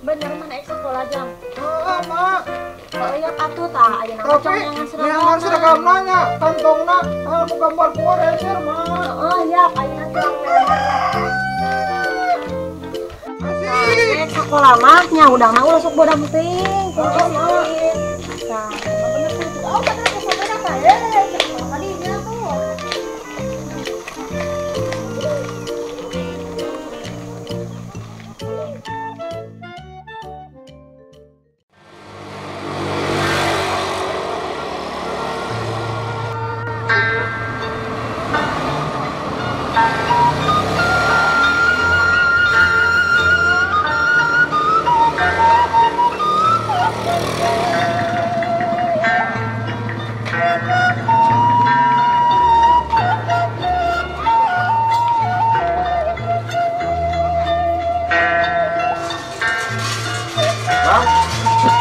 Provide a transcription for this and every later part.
Bener mana ek sekolah jang? Heeh, Mak. Oh iya atuh tah ayeuna mah jangan seragam. Seragam nanya, kantongna anu gambar Power Ranger, Mak. Heeh, ya ayeuna teh. Asik. Sekolah mah nya udangna ulah sok bodah penting. Heeh, Mak. Tah, bener tuh. Oh, bener tuh sampai apa ya? Sekolah kadinya tuh.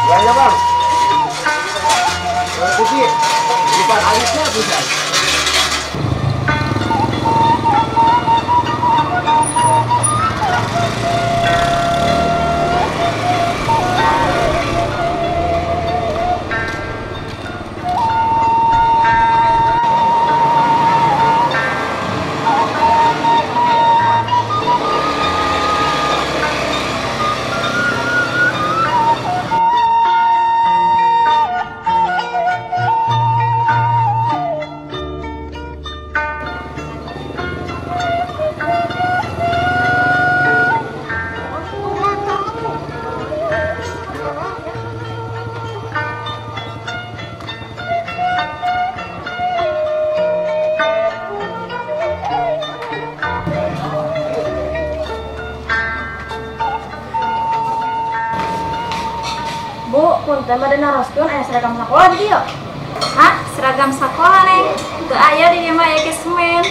Bang, ya bang. Putih, bukan alisnya bukan. Bu, punten bade naroskeun aya seragam sakola di dieu. Hah? Seragam sakola, Neng? Teu aya di dieu mah aya ge semen.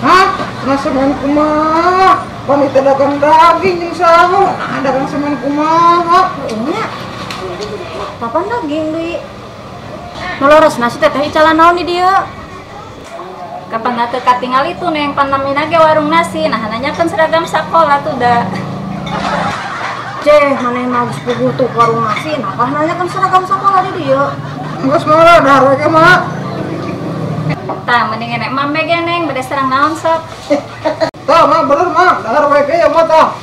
Hah? Nah semen kumaha? Pamit dagang daging jeung saha? Nah dagang semen kumaha? Nya. Kapan daging deui? Nu leresna si teteh icalan naon di dieu? Kapan teu katingal itu Neng, panamina ge warung nasi, nah nanyakeun seragam sakola tuh da. Ceh, maneh mah geus puguh tuh warung nasi, nah nanyakeun seragam sakola di dieu. Geus mah dahar we ge mah. Tah, mending enek mame ge Neng, bade serang naon sok. Tah, mah bener mah, dahar we ge ya mah tah.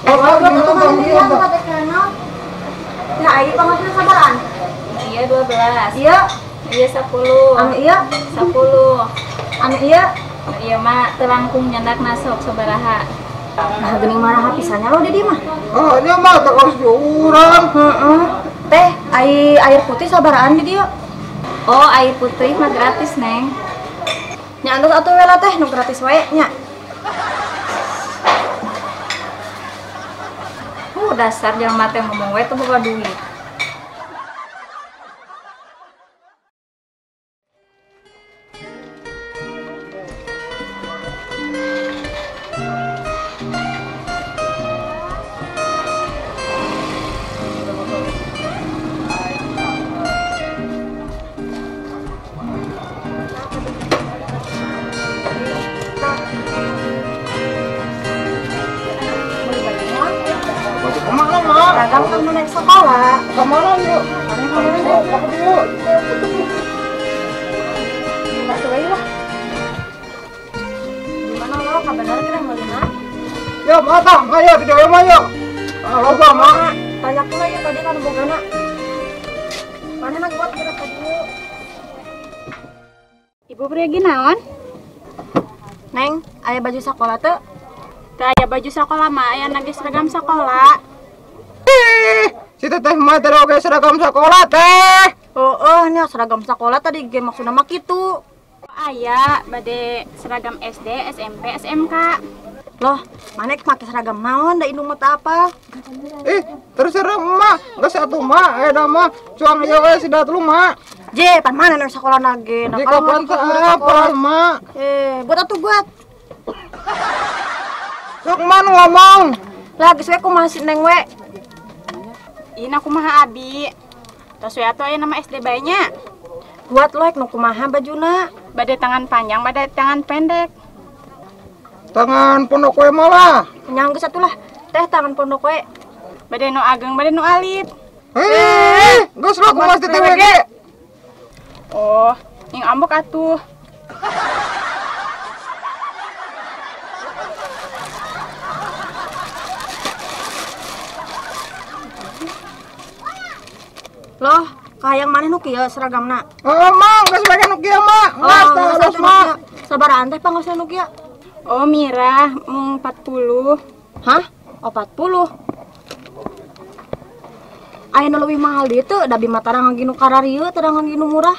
Ya ai pangasna sabaraan? Iya 12. Iya. Iya 10. Anu iya 10. Anu iya, iya mah teu langkung nyandak nasok sabaraha. Nah geuning maraha pisannya lo di dieu mah. Oh, nya mah teu harus diurang. Heeh. Teh, ai air putih sabaraan di dieu? Oh, air putih mah gratis, Neng. Nya antos atuh we lah teh nu gratis wae nya. Dasar jelema teh ngomong we teu boga duit. Seragam kan mau naik sekolah. Kemana yuk? Kemana yuk? Yuk. Enggak tuh lah. Gimana lo? Kabar kira melina? Ya mata, ayo di dalam ayo. Loba mak. Tanya pula ya tadi kan bogana. Mana nak buat kira dulu. Ibu pergi naon? Neng, aya baju sekolah teu? Teu aya baju sekolah mah, aya nage seragam sekolah. Si teteh mah teh oge seragam sekolah teh. Oh, nya seragam sekolah tadi ge maksudna mah kitu. Aya bade seragam SD, SMP, SMK. Loh, mana make seragam naon da indung mah teu apal. Ih, terserah mah, geus atuh mah, eta mah cuang ieu we sida telu mah. Je, pan mana nu sekolah nage? Nah, kapan teu apal mah. Buat atuh buat. Sok man ngomong. Lah geus we kumaha si Neng we. Ieu na kumaha abi? Tos we atuh aya nama SD bae nya. Buat lo nu kumaha bajuna? Bade tangan panjang, bade tangan pendek. Tangan pondok we malah. Nya geus atuh lah. Teh tangan pondok we. Bade nu ageng, bade nu alit. Heh, geus lo kumaha TTWG. Oh, yang ambek atuh. Loh, kahayang maneh nu kieu seragamna? Heeh, Mang, geus bae nu kieu mah. Geus tah halus mah. Sabarahan teh pangaosna nu kieu? Oh, mirah mung 40. Hah? Oh, 40. Aya nu leuwih mahal dieu teu, da bima tarang ngagi nu kararieu, tarang ngagi nu murah.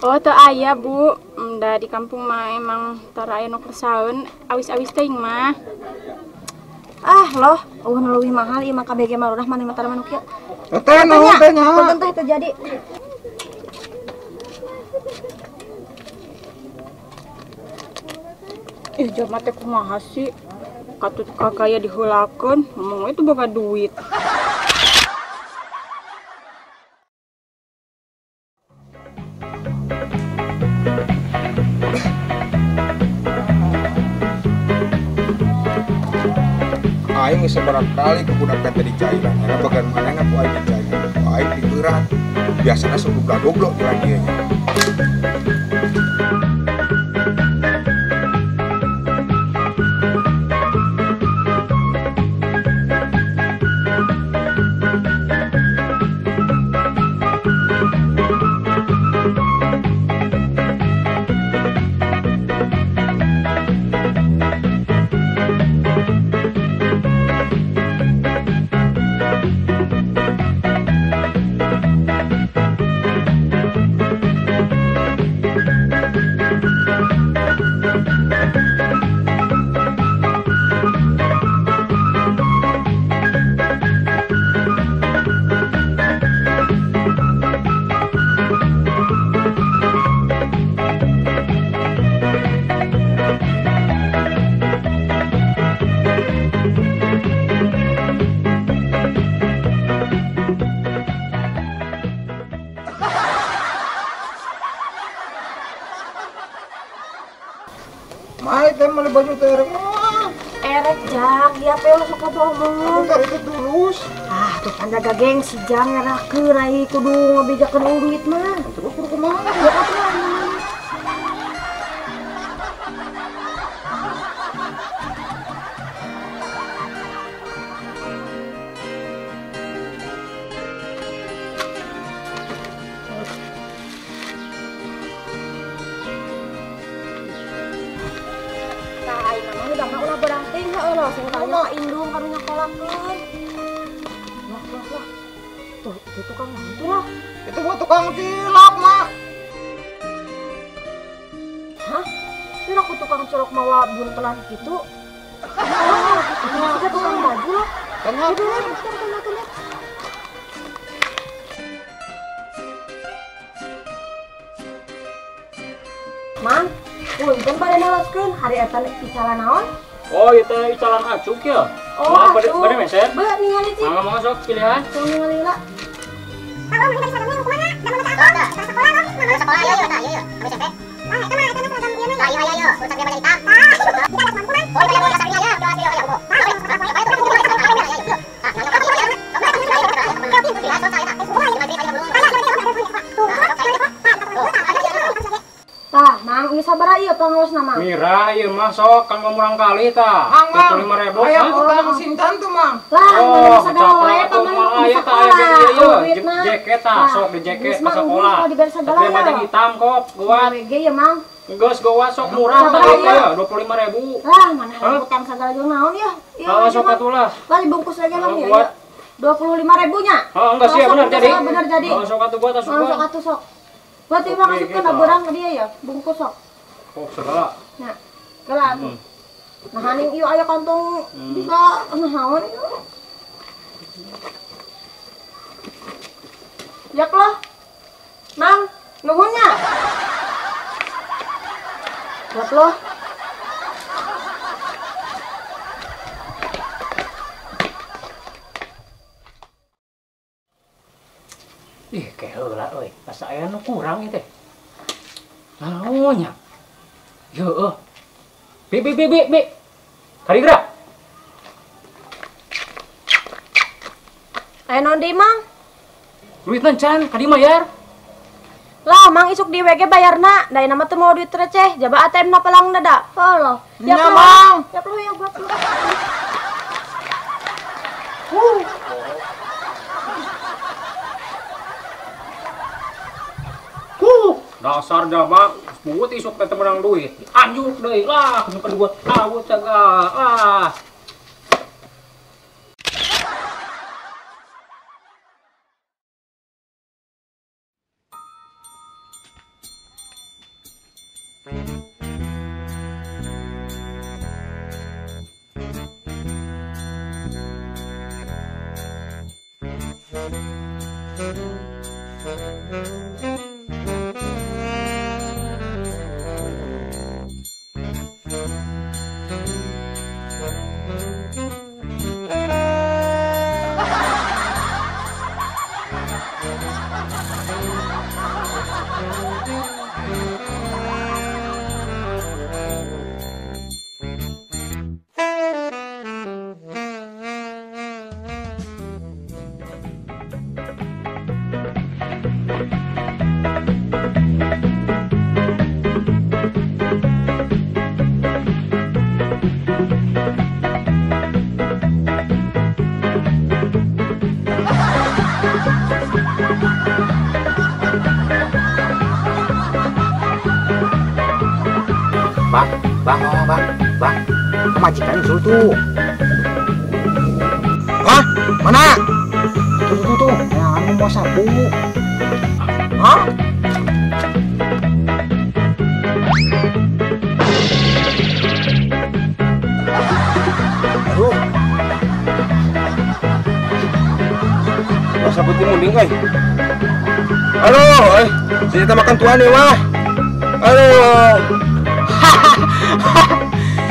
Oh, teu aya, Bu. Da di kampung mah emang tara aya nu kersaeun, awis-awis teuing mah. Ah, loh, eueuh nu leuwih mahal ieu mah KBG mah lurah maneh mah tara nu kieu. Teh nuhun teh nya. Punten teh teu jadi. Ih, jama teh kumaha sih? Katut kakaya diheulakeun, ngomong we teu boga duit. Aing geus sabaraha kali ku budak teh dicairan, era bagian manehna ku aing dicairan, ku aing dibeurat. Biasana sok goblok jalan dieu nya. Mai teh meuli baju teh erek mah. Erek jak, dia teh sok loba omongan. Aku tarik tulus. Ah, tuh pan jaga gengsi jang ngerakeun ai kudu ngabejakeun duit mah. Terus kudu kumaha? Ya atuh. Ulah berangting heuh loh, sing tanya ka indung karunya kolakeun. Loh, loh, loh. Tuh, itu tukang itu loh. Itu mah tukang cilok, Mak. Hah? Kira aku tukang cilok mawa buntelan gitu? Oh, itu tukang baju loh. Tanya dulu. Mang, punten bade nalaskeun hari eta icalan naon? Oh, ieu teh icalan acuk ya. Oh, acuk. Bade meser? Beuh ningali cik. Mangga mangga sok pilihan. Sok ningali heula. Tah, Mang, ieu sabaraha ieu pangaosna, Mang? Mirah ieu mah sok kanggo murang kali tah. 25.000. Aya utang sintan tuh, Mang. Lah, oh, segala wae paman aya tah aya ieu jaket tah, sok di jaket ka sekolah. Tapi baju hitam kok, geuat. WG ya, Mang. Geus geuat sok murah tah ieu 25.000. Lah, mana utang sagala jeung naon ya? Ieu sok atuh lah. Lah dibungkus aja lah ya. 25.000 nya. Heeh, enggak sih bener jadi. Bener jadi. Oh, sok atuh buat asup. Sok atuh sok. Buat ieu mah asupkeun laborang ke dia ya, bungkus sok. Oh, segala. Nah, segala atuh. Nah, haning ieu aya kantong bisa naon ieu. Jak loh. Mang, nuhun nya. Buat loh. Ih, keheula euy. Asa aya nu kurang ieu teh. Naon nya? Heueuh. Bi bi bi bi bi. Kari geura. Aya naon deui, Mang? Duitna can, kadi mayar. Lah, Mang isuk di WG bayarna. Da ayeuna mah teu mau duit receh, jaba ATM na pelangna da. Halo. Nya, Mang. Ya perlu ya buat lu. Dasar jaba pungut isuk teh menang duit. Anjuk deui lah, nu kedua awut cagah. Ah. Bang, bang, bang, bang, majikan usul tuh. Hah? Mana? Tuh, tuh, tuh, yang mau sapu. Hah? Aduh. Masa putih munding, guys. Aduh, senjata makan tuan nih, mah. Aduh.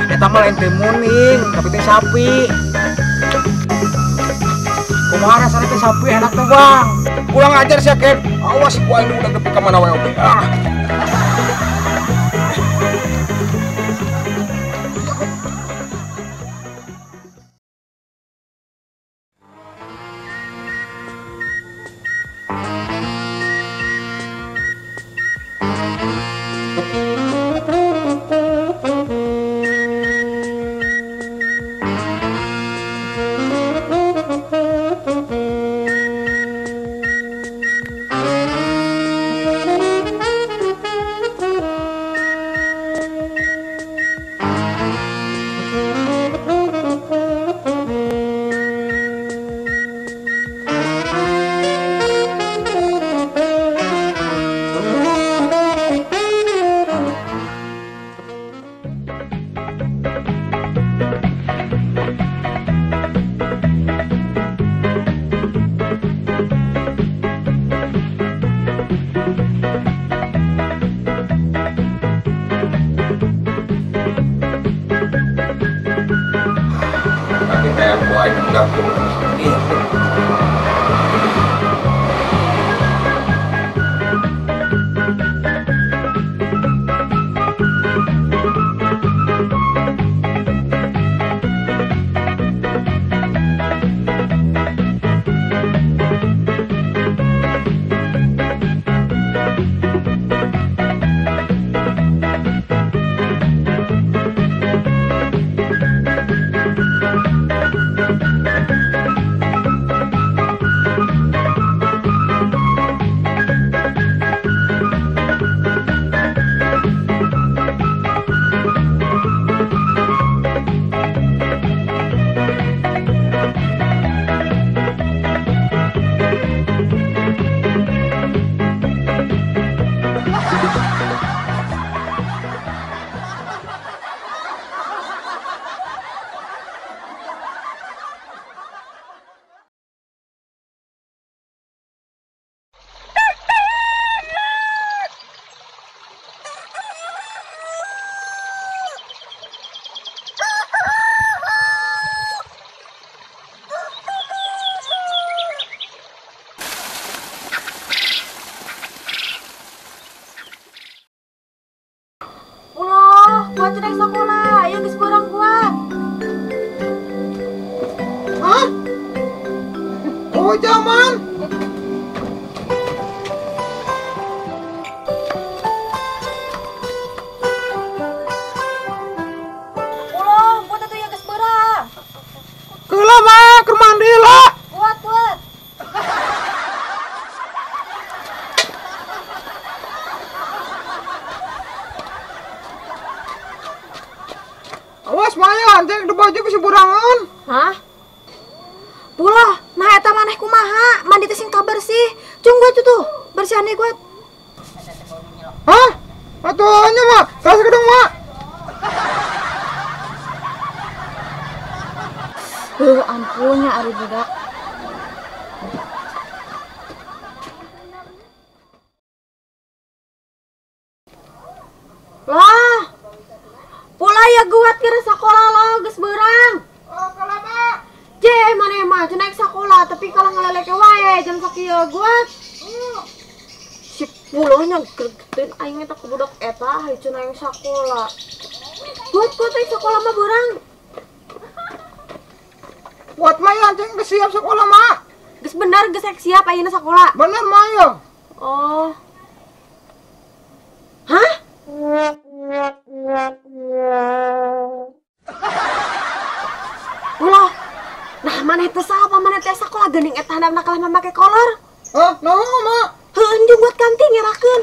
Eta mah lain teh muning, tapi teh sapi. Kumaha rasana teh sapi enak tuh, Bang. Kurang ajar sia, Ken. Awas ku aing udah nepi ka mana wae oge. Ah. Sarua zaman. Ulah, buat atuh ya geus beurang. Keula mah keur mandi lah. Buat, buat. Awas Maya, anjing di baju bisa burangan. Hah? Pulah, nah eta maneh kumaha? Mandi teh sing kabersih. Cung gue tuh, bersihan gue. Hah? Atuh nya mah, kelas gedung mah. Ampunnya ari budak. Lah. Pula ya guat keur sakola lah geus beurang. Oh, kalama. Je maneh mah cenah sakola tapi kalau ngaleleke wae jam sakieu guat. Si pulahnya gregeteun aing eta ku budak eta hayu cenah yang sakola. Guat guat aing sakola mah beurang. Kuat mah ya anjing geus siap sakola mah. Geus bener geus rek siap ayeuna sakola. Bener mah ya. Oh. Hah? Ulah. Nah, maneh teh saha maneh teh sakola geuning eta handapna kalah make kolor. Hah, naon mah? Heuh, jeung buat ganti ngerakeun.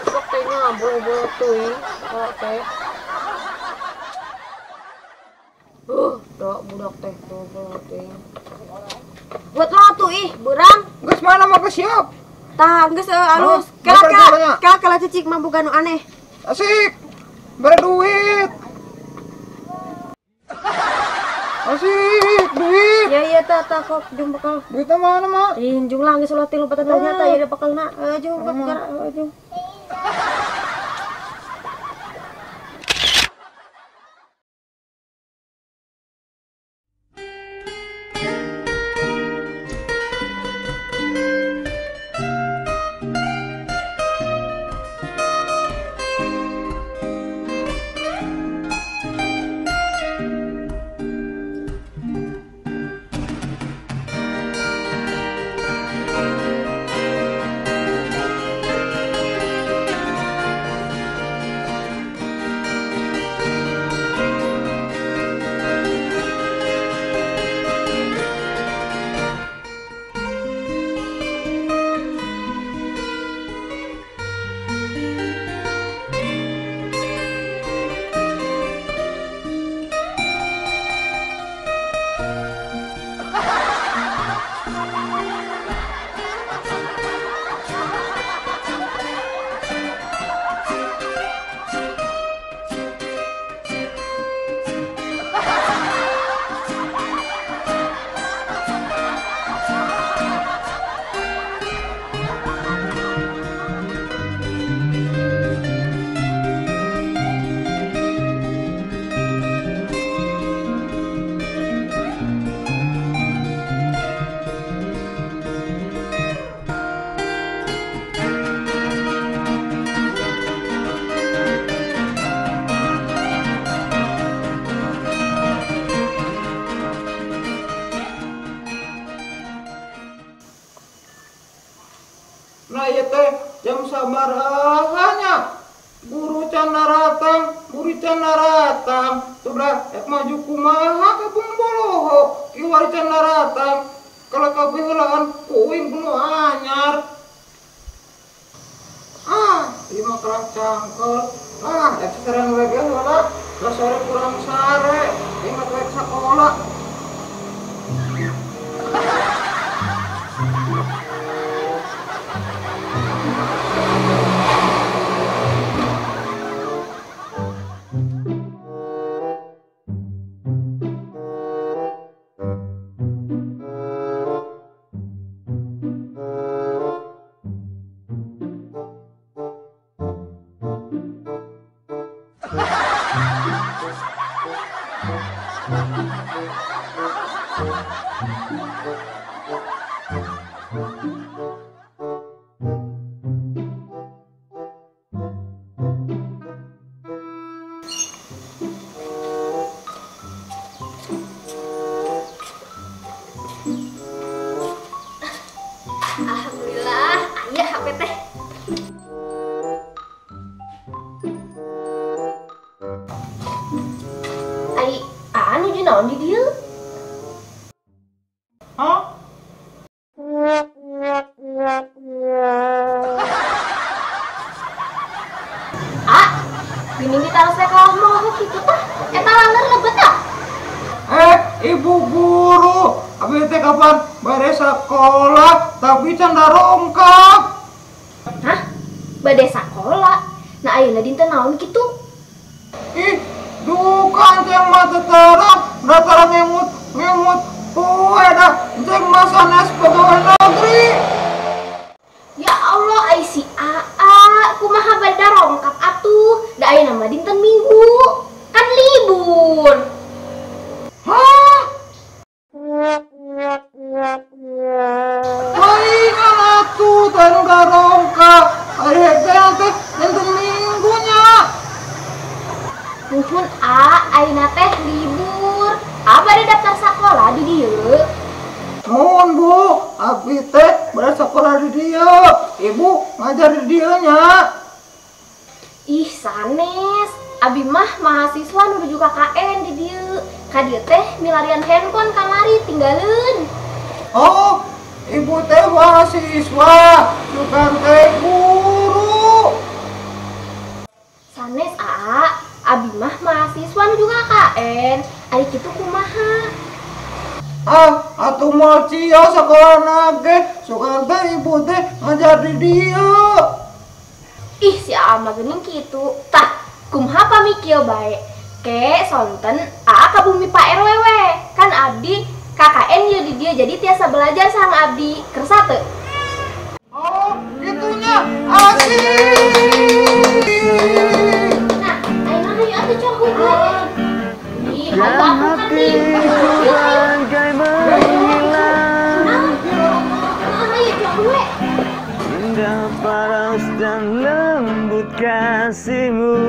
Sok teh nya bolo-bolo teuing sakola teh. Dok budak teh bolo-bolo teuing. Buat lo tuh ih, beurang. Geus mana mah geus siap. Tah, geus alus. Kela kela kela cicik mah boga nu aneh. Asik. Bare duit. Asik, duit. Ya iya tah tah kok jeung bakal. Duitnya mana, Mak? Ih, jung lah geus ulah tilu patan nyata ya bakalna. Jung bakal jung. Nah ieu teh jam sabarahanya. Guru can daratang, guru can daratang. Sudah ek maju kumaha ka boloho. Kiwari can daratang. Kalau kabeh heulaan kuing kuno anyar. Ah, ieu mah kerang cangkel. Ah, ek sasaran we ge heula. Lah sore kurang sare, ieu mah rek sakola. Geuning ditaros teh kalah moho kitu tah. Eta laler lebet tah. Ibu guru, abi teh kapan bade sakola tapi can darongkap. Hah? Bade sakola? Nah ayeuna dinten naon kitu? Ih, duka ceng mah teu terang, da tara ngemut poe da ceng mah sanes pegawai negeri. Ya Allah, ai si Aa, kumaha bade darongkap atuh? Da ayeuna mah dinten Minggu, kan libur. Hah? Palingan atuh teh nu darongkap, ari teh dinten Minggunya. Nuhun A, ayeuna teh libur. A bade daftar sakola di dieu. Nuhun Bu, abdi teh bade sakola di dieu. Ibu ngajar di dieu nya. Ih, sanes. Abi mah mahasiswa nuju KKN di dieu. Ka dieu teh milarian handphone kamari tinggaleun. Oh, ibu teh mahasiswa, bukan teh guru. Sanes A, abi mah mahasiswa nuju KKN. Ari kitu kumaha? Ah, atuh moal cia sakolana ge, sugan teh ibu teh ngajar di dieu. Ih, si Aa mah geuning kitu. Tah, kumaha pami kieu bae? Ke sonten Aa ka bumi Pak RW we. Kan abdi KKN ieu di dieu jadi tiasa belajar sareng abdi. Kersa teu? Oh, kitunya. Asik. Nah, ayeuna hayu atuh cok we. Ih, hayu atuh kan nih. Indah paras dan lembut kasihmu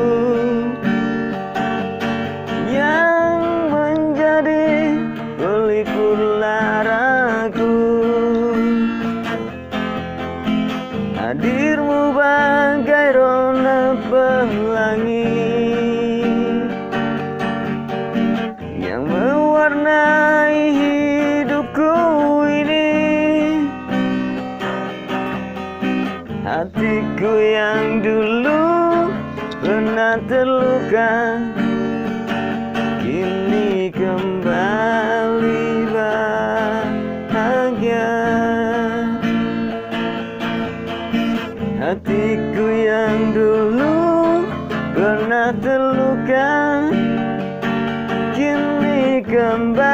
yang menjadi pelipur laraku. Hadirmu bagai rona pelangi yang mewarnai hidupku ini. Hatiku yang dulu pernah terluka kini kembali bahagia. Hatiku yang dulu pernah terluka kini kembali